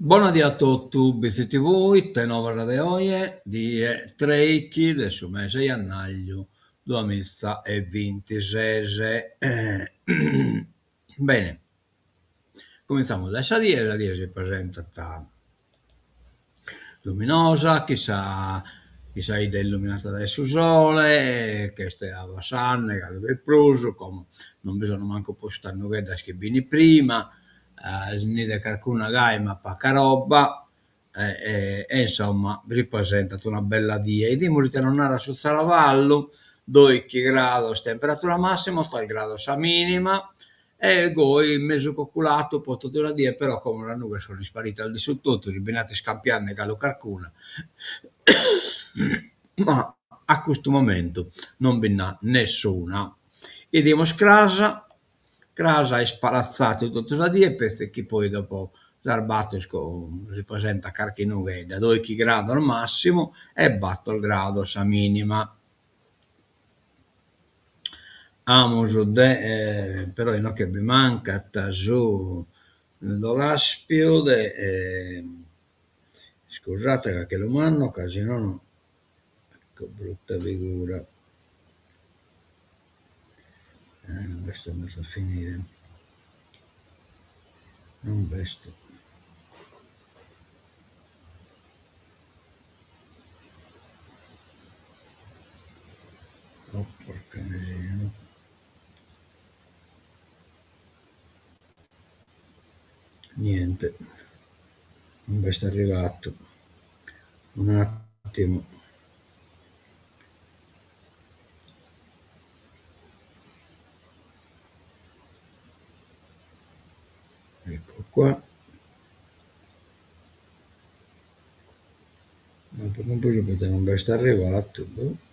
Bona die a totu, Bitzi TV, ite novas de oje, die treichi de su mese 'e jannarju duamiza e bintises. Bene, cumintzamus dae sa die, sa die si presentat luminosa, chi sa chi sa 'idda illuminada dae su sole, ch'est abbassande galu de prus, como non bi sun mancu prus sas nugheddas chi b'in prima, si nd'idet carcuna gai ma paca roba e e insomma si presentat una bella die. 'Idimus ite nos narat su zaravallu, doichi grados temperatura massima, tres grados sa minima e goi mesu coculatu po totu sa die, però como sas nughes sun isparidas de su totu, si bi nd'at iscampiande galu carcuna ma a custu momentu non bi nd'at nessuna. 'Idimus cras, cras isparatzadu totu sa die, petzi chi poi dopo sas bator si presentat carchi nughedda, doichi grados massimu e bator grados sa minima. Amus de però inoghe bi mancat su dolaspiu de iscusate ca che lu mando ca si nono ecco brutta figura b'est andadu a finire non b'est oh porca miseria niente non b'est arrivatu un'attimu ecco qua no apo cumpresu poite non b'est arrivatu boh.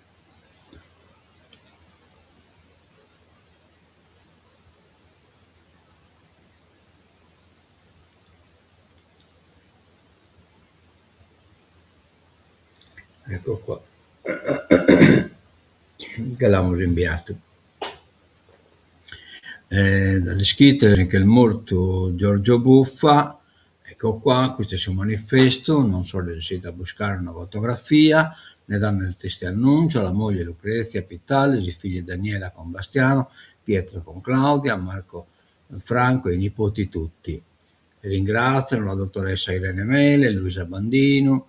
Ecco qua che l'amus imbiadu. L'ischides ch'est mortu Giorgio Buffa, ecco qua, custu est su manifestu, non so resessidu a buscare una fotografia, ne danno il triste annuncio la moglie Lucrezia Pittalis, i figli Daniela con Bastiano, Pietro con Claudia, Marco Franco e i nipoti tutti. Ringraziano la dottoressa Irene Mele, Luisa Bandinu,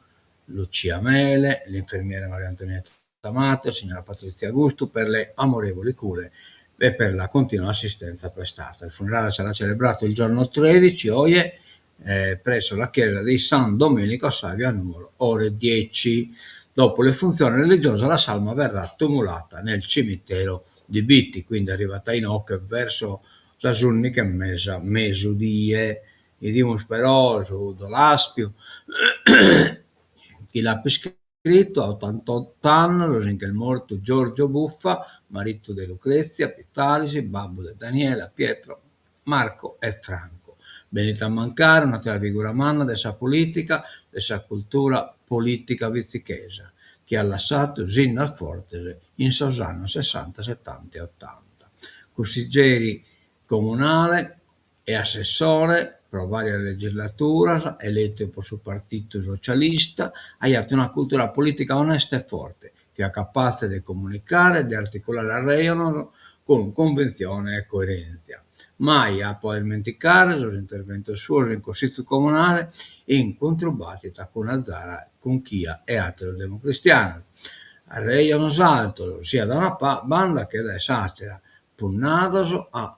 Lucia Mele, l'infermiera Maria Antonietta Amato, signora Patrizia Augusto per le amorevoli cure e per la continua assistenza prestata. Il funerale sarà celebrato il giorno 13, oje, eh, presso la chiesa di San Domenico Savio a Nuoro, ore 10. Dopo le funzioni religiose la salma verrà tumulata nel cimitero di Bitti, quindi arrivat a inoghe verso sas ùndighi e mesa mesudie. 'Idimus però su dolaspiu chi l'apo iscritu, a otantot'annos si nch'est mortu Giorgio Buffa, maritu de Lucrezia Pittalis, babbu de Daniela, Pietro, Marco e Franco. Benit a mancare un'àtera figura manna de sa polìtica, de sa cultura polìtica vitzichesa, chi at lassadu sinnos fortes in sos annos sessanta, setanta e otanta. Cussigeri comunale e assessore pro vàrias legislaturas, eletu pro su Partitu Socialista, aiat una cultura polìtica onesta e forte, fiat capatze de comunicare e de articulare arrejonos cun cunvintzione e coerèntzia. Mai apo a ismenticare sos interventos suos in Cussìgiu Comunale in cuntrubàtita cun Azara, cun Chia e àteros democristianos. Arrejonos altos, siat dae una banda che dae s'àtera, punnados a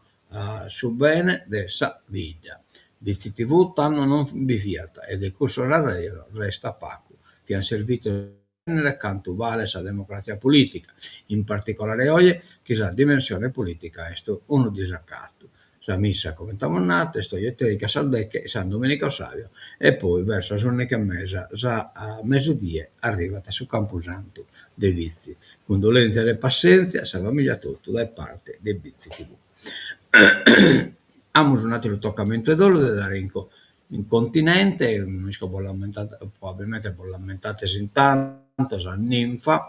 su bene de sa bidda. Bitzi TV tando non bi fiat e de cussos arrejonos restat pagu. Fiant servidos a tènnere cantu balet sa democratzia polìtica, in particolare oje chi sa dimensione polìtica est unu disacatu. Sa missa, comente amus nadu, est oje trèighi a sas deche in San Domenico Savio e poi verso sas ùndighi e mesa sa mesudie arrivat a su Campusantu de Bitzi. Cundolèntzias e passèntzia a sa famìlia totu dae parte de Bitzi TV. Amus un'àteru tocamentu 'e dolu de dare in in continente, no isco bos l'ammentate, probabilmente bos l'ammentates in tantos, a Ninfa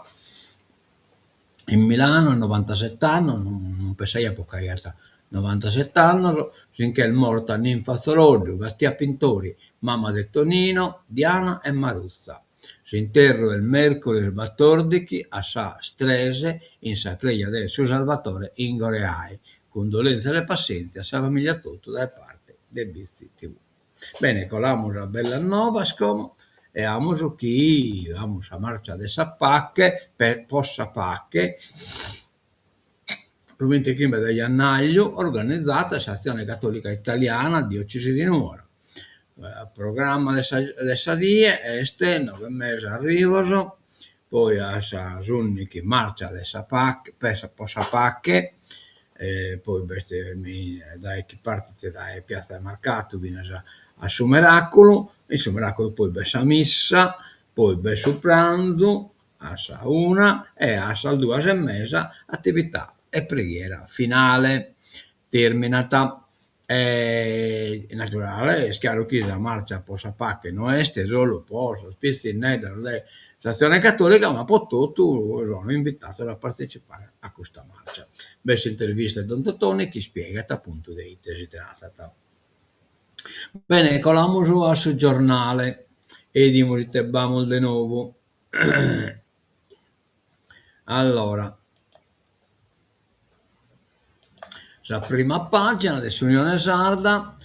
in Milano a novantaset'annos, non pensaia po ca aiat novantaset'annos, si nch'est morta Ninfa Zoroddu, Mattia Pintori. Mama de Tonino, Diana e Maruzza. S'interru est mèrcuris batòrdighi a sas tres in sa creja de Su Sarvatore in Goreai. Cundolèntzias e passèntzia a sa famìlia totu dae parte de Bitzi TV. Bene, colamus a bellas novas como e amus chi amus sa marcia de sa pache, po sa pache, su bintichimbe de jannàgliu, organizat s'Atzione Catòlica Italiana Diòcesi de Nùgoro. Programma de sa de sa die est noe e mesa arrivos, poi a sas ùndighi marcia de sa pache po sa pache, e poi b'est dae chi partit dae Piazza Marcatu finas a su Meràculu, in su Meràculu poi b'est sa missa, poi b'est su pranzu a sa una e a sas duas e mesa attività e preghiera finale. Terminat. E naturale est chiaru chi sa marcia po sa pache no est solu po sos pitzinneddos de s'Atzione Catòlica ma po totu sono invitados a partecipare a custa marcia. B'est s'intervista de Don Totoni chi ispiegat apuntu de ite si tratat. Bene, colamus a su giornale e 'idimus ite b'amus de nou. Allora, sa prima pàgina de s'Unione Sarda,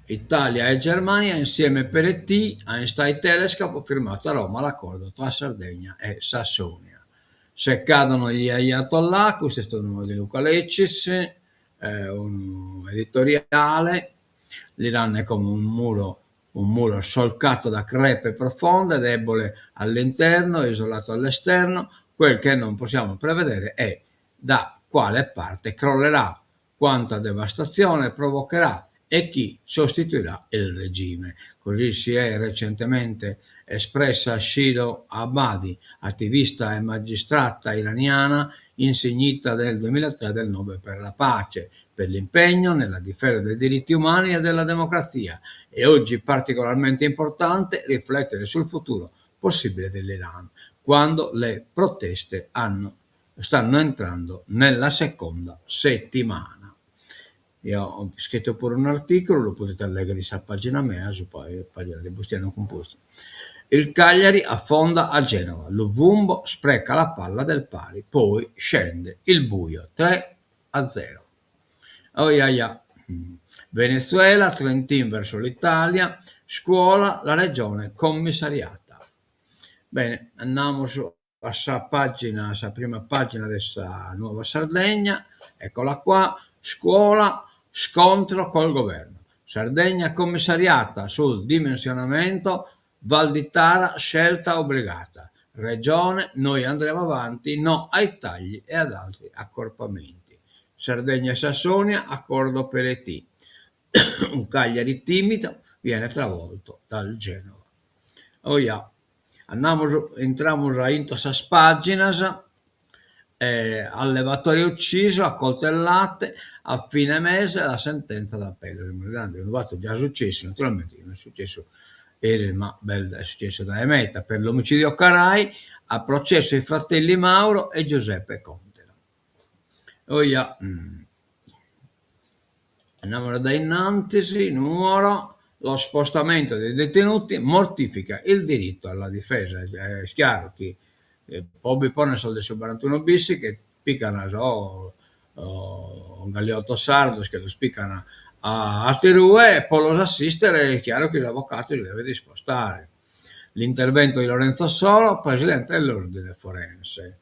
Italia e Germania insieme per ET, Einstein Telescope, firmato a Roma l'accordo tra Sardegna e Sassonia. Se cadono gli ayatollah, custu est unu de Luca Leccis, unu editoriale, l'Iran è come un muro Un muro solcato da crepe profonde, debole all'interno, isolato all'esterno, quel che non possiamo prevedere è da quale parte crollerà, quanta devastazione provocherà e chi sostituirà il regime. Così si è recentemente espressa Shirin Ebadi, attivista e magistrata iraniana insignita nel 2003 del Nobel per la pace, per l'impegno nella difesa dei diritti umani e della democrazia. È oggi particolarmente importante riflettere sul futuro possibile dell'Iran, quando le proteste hanno, stanno entrando nella seconda settimana. Io ho scritto pure un articolo, lu potete leggere in sa pagina mea, su pagina de Bustianu Cumpostu. Il Cagliari affonda a Genova, Luvumbo spreca la palla del pari, poi scende il buio, 3 a 0. Oiaia. Venezuela, Trentin verso l'Italia, scuola, la regione commissariata. Bene, andamus a sa pagina, a sa prima pagina de sa Nuova Sardegna, eccola qua, scuola, scontro col governo. Sardegna commissariata sul dimensionamento, Valditara scelta obbligata. Regione, noi andremo avanti, no ai tagli e ad altri accorpamenti. Sardegna e Sassonia, accordo per ET. Un Cagliari timido viene travolto dal Genova. Oia, andamus, intramus a intro sas pàginas, allevatore ucciso a coltellate, a fine mese la sentenza d'appello. Semus narende unu fatu già successu, naturalmente chi no est successu eris ma est successu dae meda, per l'omicidio Carai, a processo i fratelli Mauro e Giuseppe Contena. Oia, andamus dae innantis, Nuoro, lo spostamento dei detenuti mortifica il diritto alla difesa. Est chiaru chi po bi ponner sos de su barantuno bis che pican sos galeotos sardos che los pican a aterue e po los assistere est chiaru chi s'avocatu si devet ispostare. L'intervento di Lorenzo Soro, presidente dell'Ordine Forense.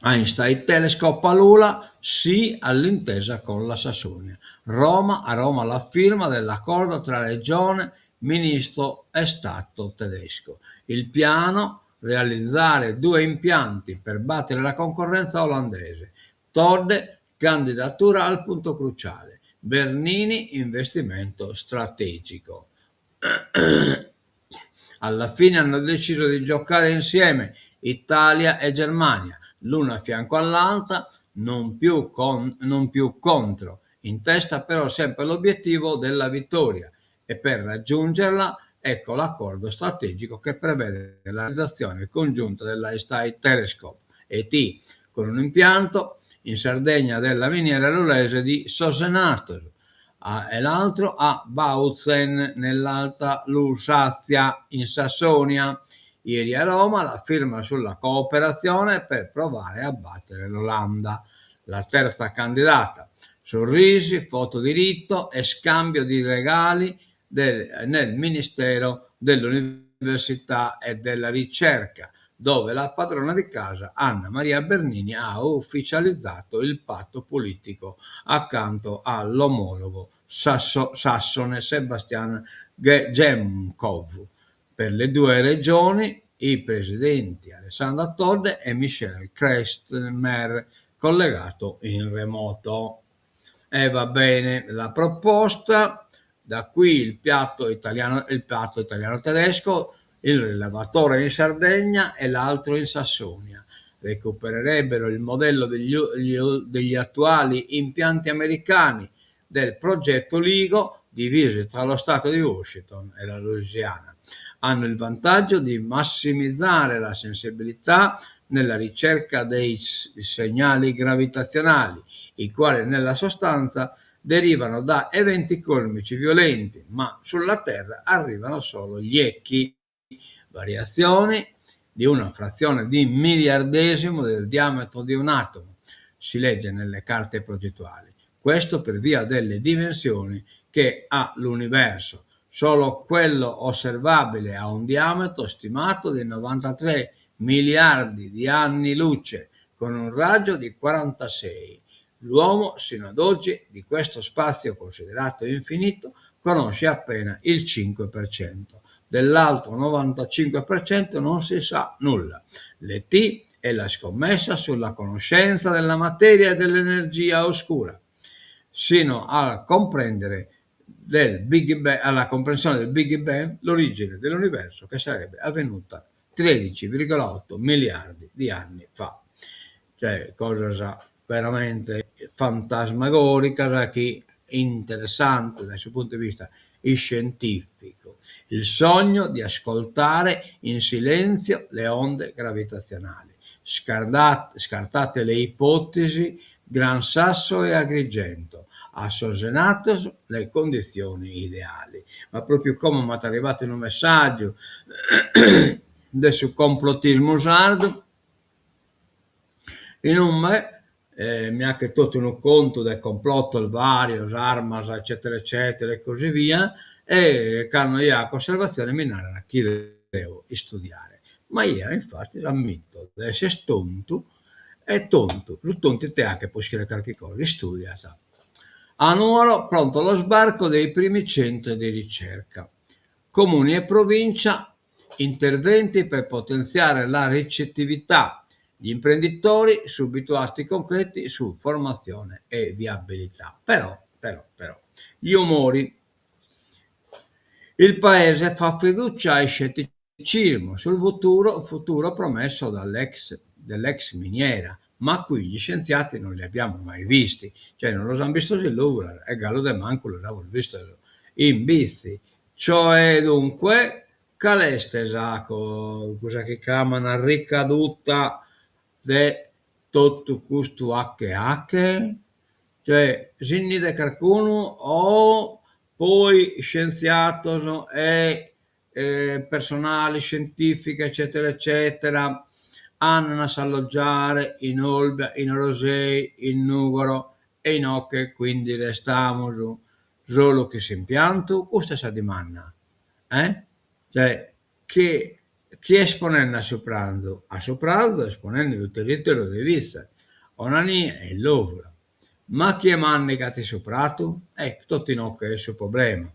Einstein Telescope a Lula, sì all'intesa con la Sassonia. Roma, a Roma la firma dell'accordo tra Regione, Ministro e Stato tedesco. Il piano, realizzare due impianti per battere la concorrenza olandese. Todde, candidatura al punto cruciale. Bernini, investimento strategico. Alla fine hanno deciso di giocare insieme Italia e Germania, l'una a fianco all'altra, non più, con, non più contro. In testa però sempre l'obiettivo della vittoria e per raggiungerla ecco l'accordo strategico che prevede la realizzazione congiunta dell'Einstein Telescope ET con un impianto in Sardegna della miniera lulese di Sos Enattos. e l'altro a Bautzen, nell'Alta Lusazia, in Sassonia. Ieri a Roma la firma sulla cooperazione per provare a battere l'Olanda, la terza candidata. Sorrisi, foto di rito e scambio di regali nel Ministero dell'Università e della Ricerca, dove la padrona di casa Anna Maria Bernini ha ufficializzato il patto politico accanto all'omologo sassone Sebastian Gemkow. Per le due regioni i presidenti Alessandra Todde e Michael Kretschmer, collegato in remoto. E va bene, la proposta, da qui il piatto italiano, il piatto italiano-tedesco, il rilevatore in Sardegna e l'altro in Sassonia. Recupererebbero il modello degli attuali impianti americani del progetto LIGO, divisi tra lo Stato di Washington e la Louisiana. Hanno il vantaggio di massimizzare la sensibilità nella ricerca dei segnali gravitazionali, i quali nella sostanza derivano da eventi cosmici violenti, ma sulla Terra arrivano solo gli echi, variazioni di una frazione di miliardesimo del diametro di un atomo, si legge nelle carte progettuali. Questo per via delle dimensioni che ha l'universo. Solo quello osservabile ha un diametro stimato di 93 miliardi di anni luce, con un raggio di 46. L'uomo, sino ad oggi, di questo spazio considerato infinito, conosce appena il 5%. Dell'altro 95% non si sa nulla. L'ET è la scommessa sulla conoscenza della materia e dell'energia oscura, sino a comprendere del Big Bang, alla comprensione del Big Bang, l'origine dell'universo che sarebbe avvenuta 13,8 miliardi di anni fa. Cioè, cosa veramente fantasmagorica, chi interessante dal suo punto di vista scientifico. Il sogno di ascoltare in silenzio le onde gravitazionali. Scartate le ipotesi Gran Sasso e Agrigento, a sos Enattos le condizioni ideali. Ma proprio como m'at arrivatu unu messàgiu de su complotismu sardu, in ue mi 'achet totu unu contu de complottos varios, armas eccetera eccetera e così via, e cando eo 'aco osservazione mi narat chi devo istudiare. Ma eo infattis ammitto de esser tontu e tontu, su tontu ite 'achet po ischire carchi cosa, istudiat. A Nuoro pronto lo sbarco dei primi centri di ricerca. Comuni e provincia, interventi per potenziare la ricettività. Gli imprenditori, subito atti concreti su formazione e viabilità. Però, però, però, gli umori. Il paese fa fiducia e scetticismo sul futuro, futuro promesso dall'ex, dell'ex miniera, ma qui gli scienziati non li abbiamo mai visti, cioè non los an bistos in Lùvula e galu de mancu los amus bistos in Bitzi. Cioè dunque, cale est sa cussa chi craman ricaduta de totu custu 'ache 'ache? Cioè si nd'idet carcunu o poi iscientziados e personale iscientìficu eccètera eccètera andan a s'allogiare in Olbia, in Orosei, in Nùgoro e inoghe quindi restamus solu chin s'impiantu? Custa est sa dimanda, eh? Cioè chi chi est ponende a su pranzu? A su pranzu est ponende su territòriu de Bitzi, Onanì e Lòvula. Ma chie màndigat in su pratu? Ecco, totu inoghe est su problema.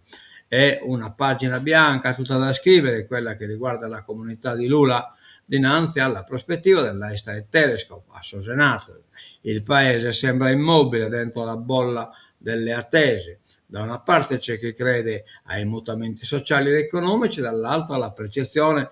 È una pagina bianca tutta da scrivere quella che riguarda la comunità di Lula dinanzi alla prospettiva dell'Einstein Telescope a sos Enattos. Il paese sembra immobile dentro la bolla delle attese. Da una parte c'è chi crede ai mutamenti sociali ed economici, dall'altra la percezione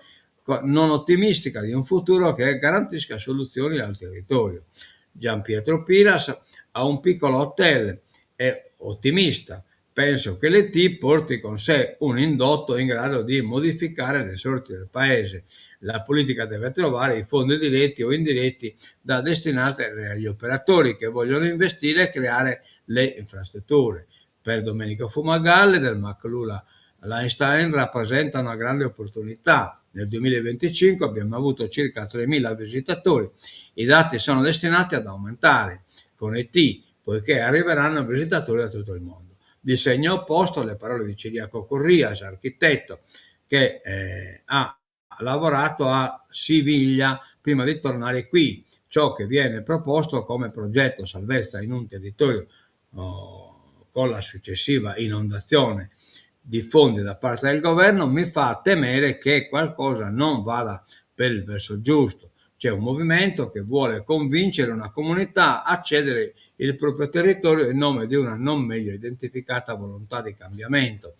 non ottimistica di un futuro che garantisca soluzioni al territorio. Gian Pietro Piras ha un piccolo hotel, è ottimista. Penso che l'ET porti con sé un indotto in grado di modificare le sorti del paese. La politica deve trovare i fondi diretti o indiretti da destinare agli operatori che vogliono investire e creare le infrastrutture. Per Domenico Fumagalli del Mac Lula Lifestyle rappresenta una grande opportunità. Nel 2025 abbiamo avuto circa 3.000 visitatori. I dati sono destinati ad aumentare con IT, poiché arriveranno visitatori da tutto il mondo. Di segno opposto le parole di Ciriaco Corrias, architetto, che eh, ha lavorato a Siviglia prima di tornare qui. Ciò che viene proposto come progetto salvezza in un territorio oh, con la successiva inondazione di fondi da parte del governo mi fa temere che qualcosa non vada per il verso giusto. C'è un movimento che vuole convincere una comunità a cedere il proprio territorio in nome di una non meglio identificata volontà di cambiamento.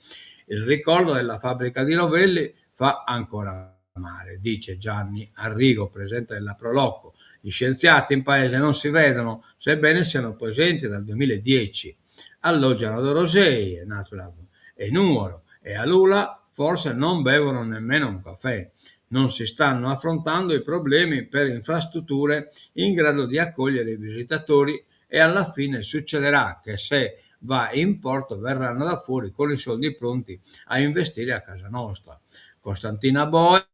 Il ricordo della fabbrica di Rovelli fa ancora male, dice Gianni Arrigo, presidente della Proloco. Gli scienziati in paese non si vedono, sebbene siano presenti dal 2010. Alloggiano ad Orosei, è nato e Nuoro, e a Lula forse non bevono nemmeno un caffè. Non si stanno affrontando i problemi per infrastrutture in grado di accogliere i visitatori e alla fine succederà che se va in porto verranno da fuori con i soldi pronti a investire a casa nostra. Costantina Boe,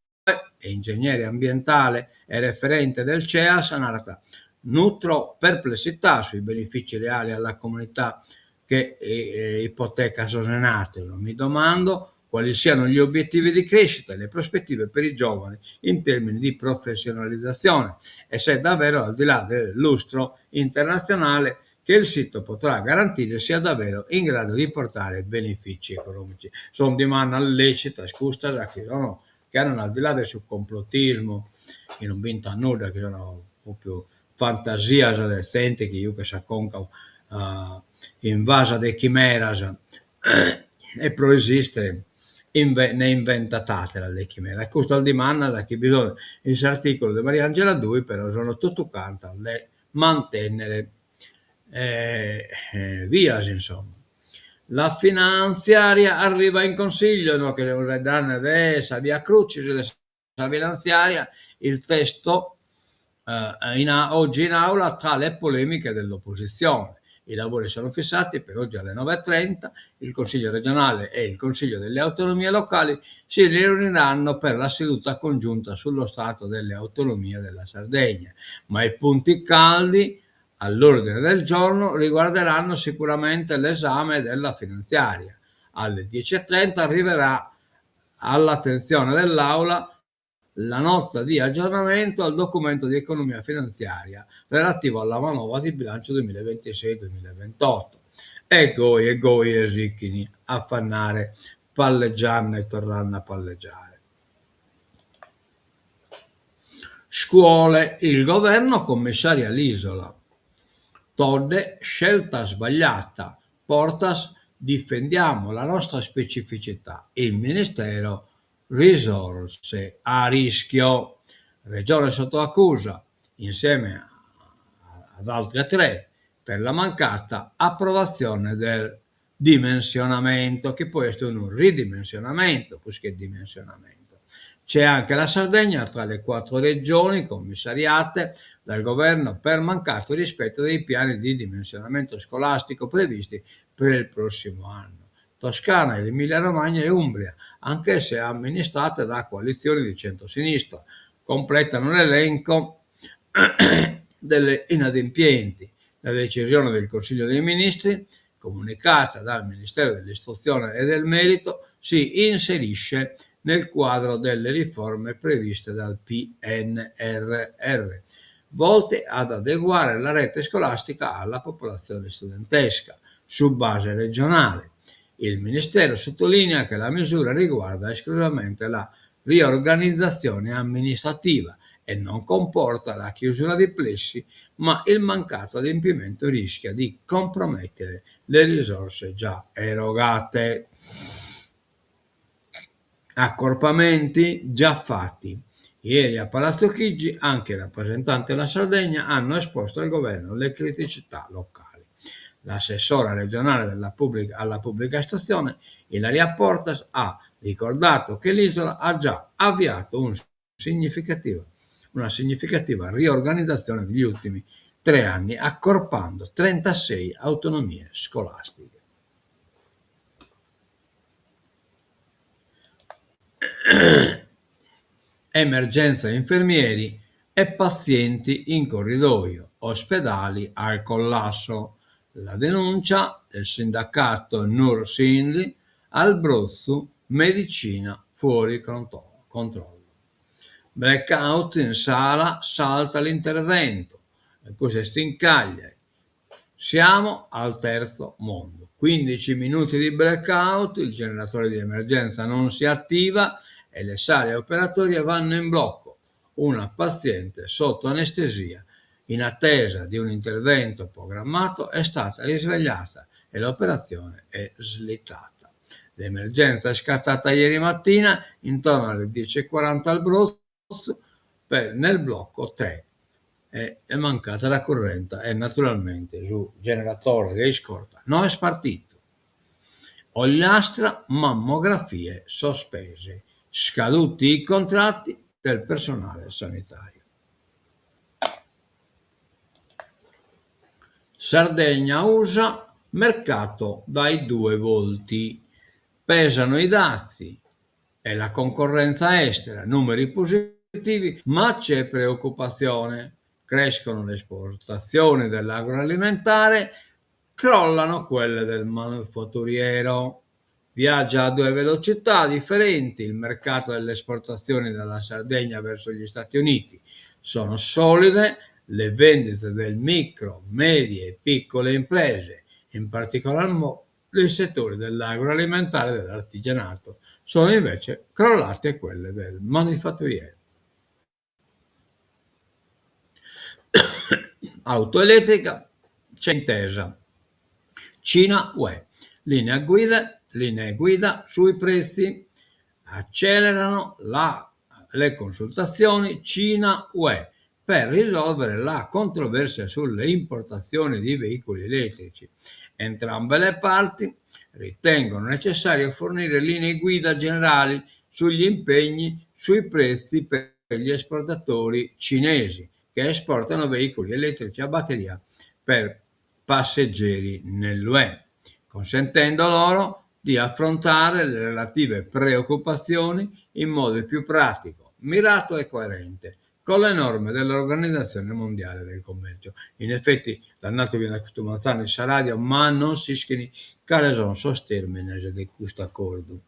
ingegnere ambientale e referente del CEAS, narat Nutro perplessità sui benefici reali alla comunità che ipoteca sos Enattos. Mi domando quali siano gli obiettivi di crescita e le prospettive per i giovani in termini di professionalizzazione e se davvero al di là del lustro internazionale che il sito potrà garantire sia davvero in grado di portare benefici economici. Sunt dimandas lecitas custas chi sono chi andant al di là de su complotismu chi non b'intrat nudda chi sono propriu fantasias de zente chi giughet sa conca invasa de chimeras e pro esistere nde inventat ateras de chimeras. Custas dimandas chi bi sun in s'articulu de Mariangela Dui però sono totu cantas de mantennere bias insomma. La finanziaria arriva in Consiglio, no che semus faeddende de sa Via Crucis, de sa finanziaria, il testo in oggi in aula tra le polemiche dell'opposizione. I lavori sono fissati per oggi alle 9.30, il Consiglio regionale e il Consiglio delle autonomie locali si riuniranno per la seduta congiunta sullo stato delle autonomie della Sardegna. Ma i punti caldi all'ordine del giorno riguarderanno sicuramente l'esame della finanziaria. Alle 10.30 arriverà all'attenzione dell'Aula la nota di aggiornamento al documento di economia finanziaria relativo alla manovra di bilancio 2026-2028. E goi e goi e sichini a affannare, palleggianne e torranne a palleggiare. Scuole, il governo commissaria l'isola. Todde, scelta sbagliata. Portas, difendiamo la nostra specificità. Il ministero, risorse a rischio. Regione sotto accusa, insieme ad altre tre, per la mancata approvazione del dimensionamento, che poi est unu ridimensionamento prus che dimensionamento. C'è anche la Sardegna tra le quattro regioni commissariate dal governo per mancato rispetto dei piani di dimensionamento scolastico previsti per il prossimo anno. Toscana, Emilia-Romagna e Umbria, anch'esse amministrate da coalizioni di centrosinistra, completano l'elenco delle inadempienti. La decisione del Consiglio dei Ministri, comunicata dal Ministero dell'Istruzione e del Merito, si inserisce nel quadro delle riforme previste dal PNRR, volte ad adeguare la rete scolastica alla popolazione studentesca su base regionale. Il Ministero sottolinea che la misura riguarda esclusivamente la riorganizzazione amministrativa e non comporta la chiusura di plessi, ma il mancato adempimento rischia di compromettere le risorse già erogate. Accorpamenti già fatti. Ieri a Palazzo Chigi anche i rappresentanti della Sardegna hanno esposto al governo le criticità locali. L'assessora regionale della pubblica, alla pubblica istruzione, Ilaria Portas, ha ricordato che l'isola ha già avviato un significativo, una significativa riorganizzazione negli ultimi 3 anni, accorpando 36 autonomie scolastiche. Emergenza infermieri e pazienti in corridoio, ospedali al collasso. La denuncia del sindacato Nursind al Brotzu medicina fuori controllo. Blackout in sala, salta l'intervento. E custu est in Cagliari. Siamo al terzo mondo. 15 minuti di blackout, il generatore di emergenza non si attiva e le sale operatorie vanno in blocco. Una paziente sotto anestesia, in attesa di un intervento programmato, è stata risvegliata e l'operazione è slittata. L'emergenza è scattata ieri mattina intorno alle 10.40 al Brotzu per, nel blocco 3. È mancata la corrente e naturalmente su generatore de iscorta no est partidu. Ogliastra, mammografie sospese, scaduti i contratti del personale sanitario. Sardegna USA, mercato dai due volti. Pesano i dazi e la concorrenza estera, numeri positivi, ma c'è preoccupazione. Crescono le esportazioni dell'agroalimentare, crollano quelle del manifatturiero. Viaggia a due velocità differenti il mercato delle esportazioni dalla Sardegna verso gli Stati Uniti. Sono solide le vendite del micro, medie e piccole imprese, in particolar modo nei settori dell'agroalimentare e dell'artigianato. Sono invece crollate quelle del manifatturiero. Auto elettrica, c'è intesa. Cina-UE, linee guida, linee guida sui prezzi. Accelerano la, le consultazioni Cina-UE per risolvere la controversia sulle importazioni di veicoli elettrici. Entrambe le parti ritengono necessario fornire linee guida generali sugli impegni sui prezzi per gli esportatori cinesi che esportano veicoli elettrici a batteria per passeggeri nell'UE, consentendo loro di affrontare le relative preoccupazioni in modo più pratico, mirato e coerente con le norme dell'Organizzazione Mondiale del Commercio. In effetti l'at nadu finas custu manzanu in sa radio, ma non s'ischit cale sunt sos tèrmines de custu acordu.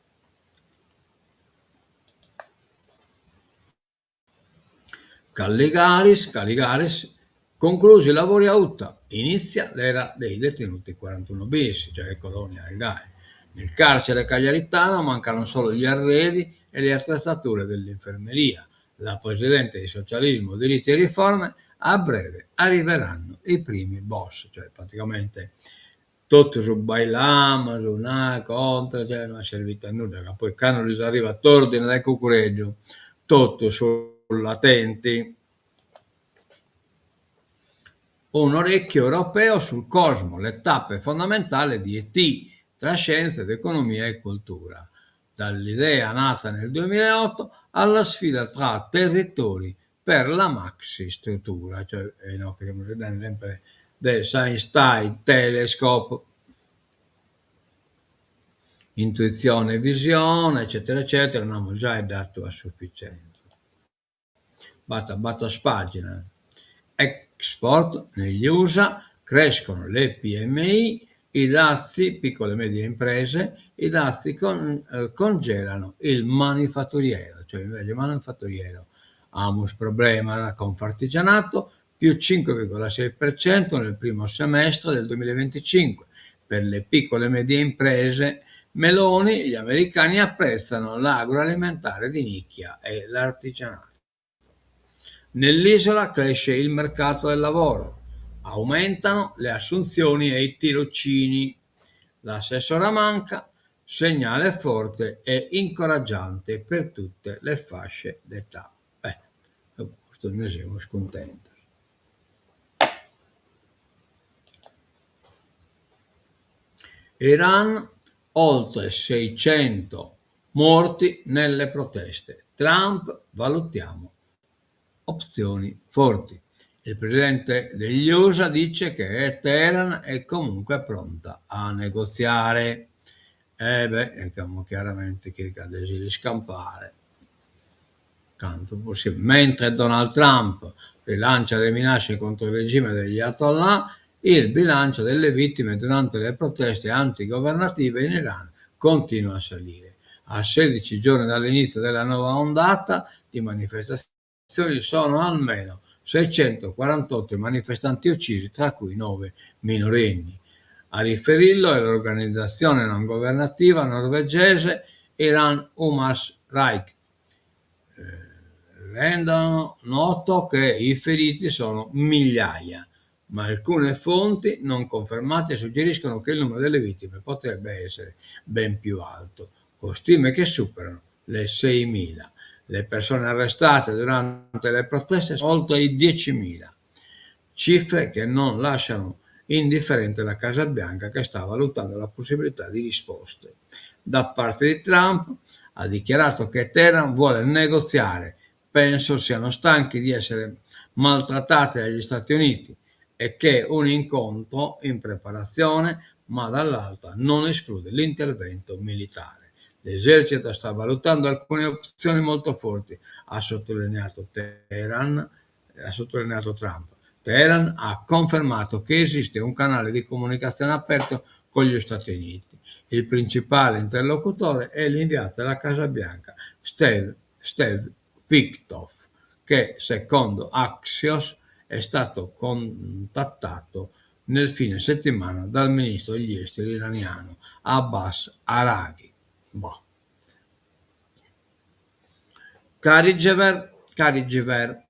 Calligaris, Caligaris, conclusi i lavori a Uta, inizia l'era dei detenuti 41 bis, cioè colonia del GAE. Nel carcere cagliaritano mancano solo gli arredi e le attrezzature dell'infermeria. La presidente di Socialismo, Diritti e Riforme, a breve arriveranno i primi boss, cioè praticamente totu su bailamas, una contra, cioè no est servitu a nudda, ca poi cando lis arrivat ordine dae Cucureddu, totu sull'attenti. Un orecchio europeo sul cosmo, le tappe fondamentali di ET, tra scienza ed economia e cultura. Dall'idea nata nel 2008 alla sfida tra territori per la maxi struttura, cioè eh no, che sempre del Science Telescope. Intuizione e visione, eccetera, eccetera, no, già è dato a sufficienza. B'at bator pàginas. Export negli USA crescono le PMI, i dazi, piccole e medie imprese, i dazi con, congelano il manifatturiero, cioè invece il manifatturiero amus problema Confartigianato, più 5,6% nel primo semestre del 2025. Per le piccole e medie imprese, Meloni, gli americani apprezzano l'agroalimentare di nicchia e l'artigianato. Nell'isola cresce il mercato del lavoro, aumentano le assunzioni e i tirocini. L'assessora Manca, segnale forte e incoraggiante per tutte le fasce d'età. Beh, custu nde semus cuntentos. Iran, oltre 600 morti nelle proteste. Trump, valutiamo opzioni forti. Il presidente degli USA dice che Teheran è comunque pronta a negoziare. E beh, diciamo chiaramente chircat de si l'iscampare. Cantu possibile. Mentre Donald Trump rilancia le minacce contro il regime degli Ayatollah, il bilancio delle vittime durante le proteste antigovernative in Iran continua a salire. A 16 giorni dall'inizio della nuova ondata di manifestazioni sono almeno 648 i manifestanti uccisi, tra cui 9 minorenni. A riferirlo è l'organizzazione non governativa norvegese Iran Human Rights. Rendono noto che i feriti sono migliaia, ma alcune fonti non confermate suggeriscono che il numero delle vittime potrebbe essere ben più alto, con stime che superano le 6.000. Le persone arrestate durante le proteste sono oltre i 10.000, cifre che non lasciano indifferente la Casa Bianca, che sta valutando la possibilità di risposte. Da parte di Trump ha dichiarato che Teheran vuole negoziare, penso siano stanchi di essere maltrattate dagli Stati Uniti e che un incontro in preparazione, ma dall'altra non esclude l'intervento militare. L'esercito sta valutando alcune opzioni molto forti, ha sottolineato Teheran, ha sottolineato Trump. Teheran ha confermato che esiste un canale di comunicazione aperto con gli Stati Uniti. Il principale interlocutore è l'inviato della Casa Bianca, Steve Witkoff, che secondo Axios è stato contattato nel fine settimana dal ministro degli esteri iraniano Abbas Araghi. Boh. Caregiver, caregiver,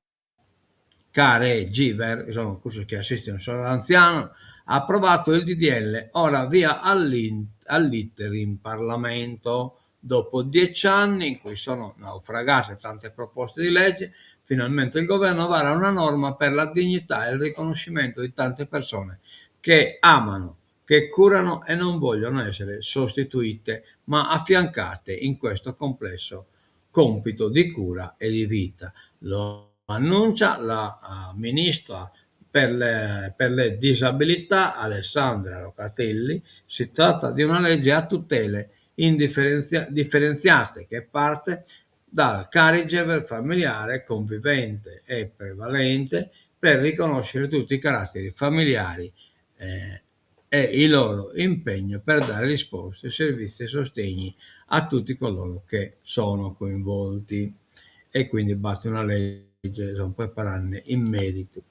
caregiver, sono cussos chi assistint sos anzianos, approvato il DDL, ora via all'iter in Parlamento. Dopo 10 anni in cui sono naufragate tante proposte di legge, finalmente il governo vara una norma per la dignità e il riconoscimento di tante persone che amano, che curano e non vogliono essere sostituite, ma affiancate in questo complesso compito di cura e di vita. Lo annuncia la ministra per le disabilità Alessandra Locatelli. Si tratta di una legge a tutele differenziate che parte dal caregiver familiare convivente e prevalente per riconoscere tutti i caratteri familiari e il loro impegno per dare risposte, servizi e sostegni a tutti coloro che sono coinvolti. E quindi basta una legge, sono preparando in merito.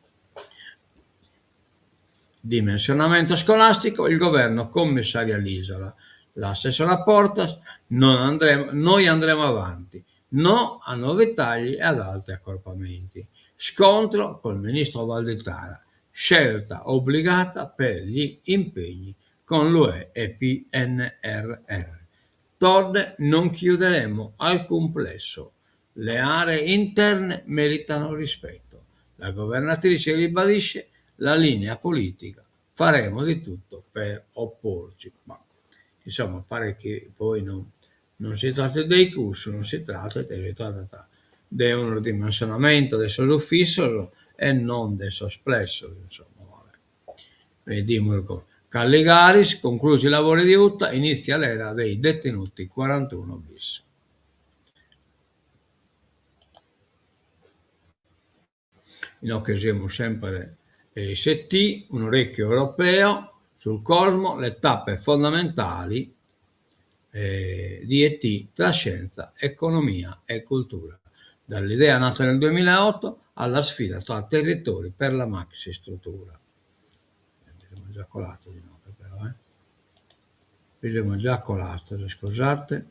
Dimensionamento scolastico, il governo commissaria l'isola. L'assessora Portas, non andremo, noi andremo avanti, no a nuovi tagli e ad altri accorpamenti. Scontro col ministro Valditara, scelta obbligata per gli impegni con l'UE e PNRR. Todde, non chiuderemo alcun plesso. Le aree interne meritano rispetto. La governatrice ribadisce la linea politica. Faremo di tutto per opporci. Ma, insomma, pare che poi non si tratti dei cursos, non si tratta di un ridimensionamento de sos ufissos e non de sos plessos, insomma, vabbè. Vediamo. Calligaris, conclusi i lavori di UTA, inizia l'era dei detenuti 41 bis. Inoghe semus semper ET, un orecchio europeo sul cosmo, le tappe fondamentali di ET tra scienza, economia e cultura. Dall'idea nata nel 2008 alla sfida tra territori per la maxi struttura. Abbiamo già colato di nuovo però, eh? Abbiamo già colato, scusate,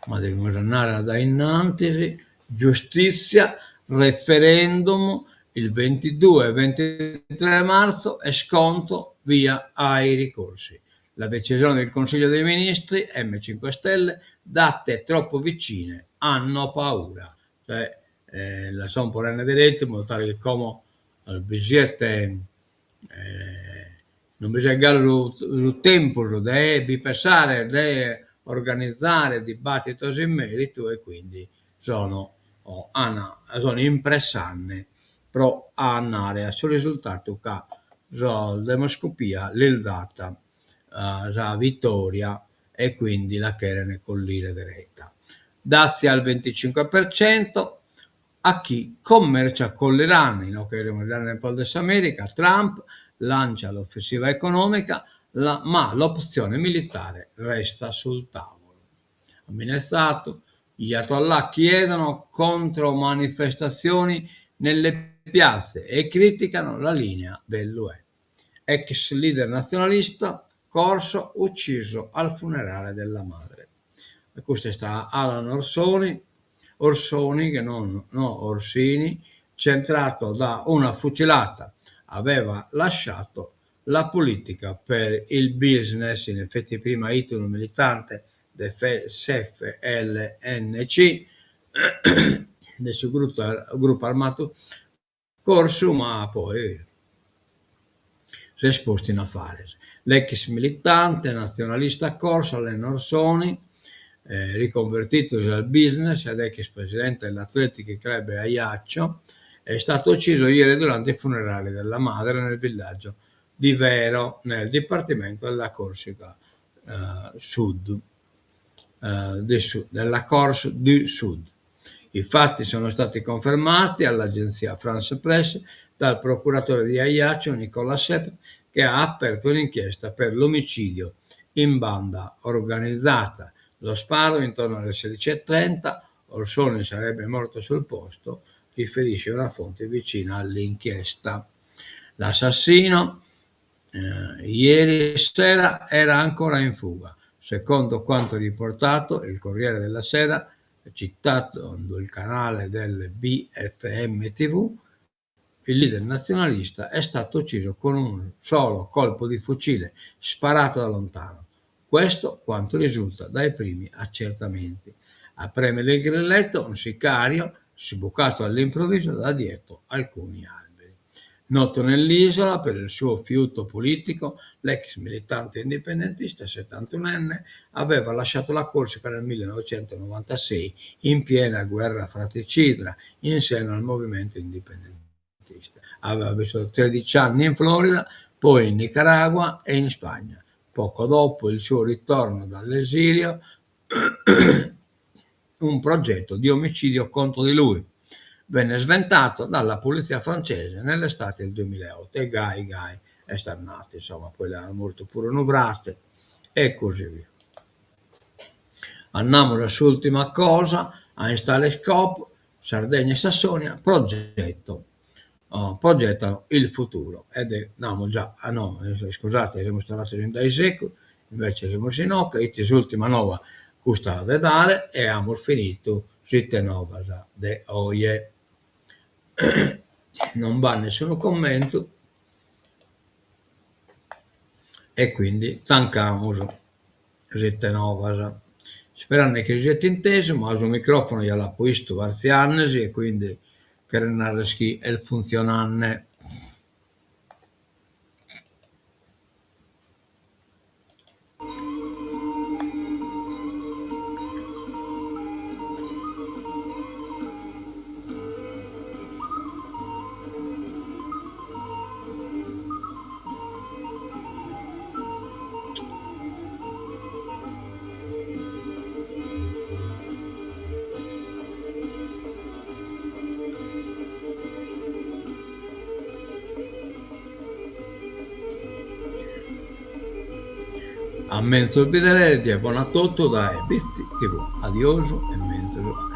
ma dobbiamo andare da innanzi. Giustizia, referendum il 22 e 23 marzo e scontro via ai ricorsi. La decisione del Consiglio dei Ministri, M5 Stelle, date troppo vicine, hanno paura. Cioè, la son ponende deretu, in modo tale che como bi siet non bi siet galu su tempus de bi pensare, de organizare dibattitos in meritu e quindi sono sono impressende pro andare a su risultadu ca sa demoscopia lis dat sa vittoria e quindi la cheren collire deretta. Dazi al 25%. A chi commercia con l'Iran, inoghe semus andende in palas de s'America, Trump lancia l'offensiva economica, ma l'opzione militare resta sul tavolo. Minetzato, gli ayatollah chiedono contromanifestazioni nelle piazze e criticano la linea dell'UE. Ex leader nazionalista corso ucciso al funerale della madre. E custu est Alan Orsoni, Orsoni, che non no Orsini, centrato da una fucilata. Aveva lasciato la politica per il business, in effetti prima it unu militante de s'FLNC, de su gruppu armatu corsu, ma poi s'est postu in affares. L'ex militante nazionalista corso Alain Orsoni, riconvertitosi al business ed ex presidente dell'Athletic Club Ajaccio, è stato ucciso ieri durante i funerali della madre nel villaggio di Vero, nel dipartimento della Corsica Sud, della Corse du Sud. I fatti sono stati confermati all'agenzia France Presse dal procuratore di Ajaccio Nicolas Sepp, che ha aperto un'inchiesta per l'omicidio in banda organizzata. Lo sparo intorno alle 16:30, Orsoni sarebbe morto sul posto, riferisce una fonte vicina all'inchiesta. L'assassino ieri sera era ancora in fuga. Secondo quanto riportato il Corriere della Sera, citato il canale del BFM TV, il leader nazionalista è stato ucciso con un solo colpo di fucile sparato da lontano. Questo quanto risulta dai primi accertamenti. A premere il grilletto un sicario sbucato all'improvviso da dietro alcuni alberi. Noto nell'isola per il suo fiuto politico, l'ex militante indipendentista 71enne aveva lasciato la Corsica nel 1996 in piena guerra fratricida in seno al movimento indipendentista. Aveva vissuto 13 anni in Florida, poi in Nicaragua e in Spagna. Poco dopo il suo ritorno dall'esilio, un progetto di omicidio contro di lui venne sventato dalla polizia francese nell'estate del 2008 e gai gai est andatu, insomma, poi l'at mortu puru unu frate e così via. Andamus a s'ultima cosa, a Instalescope, Sardegna e Sassonia, progetto, progettano il futuro. Ed è, namus già, ah no, scusate, semus torrados in dae segus, invece semus inoghe, ite s'ultima nova custa de dare e amus finidu s'ite novas de oje. Non b'at nessunu commentu e quindi tancamus s'ite novas. Isperande chi si siet intesu, ma su microfono ja l'apo 'istu artziandesi e quindi cheret narrer chi est funtzionande. A menzus bidere e die bona a totu dae Bitzi TV. Adiosu e menzus.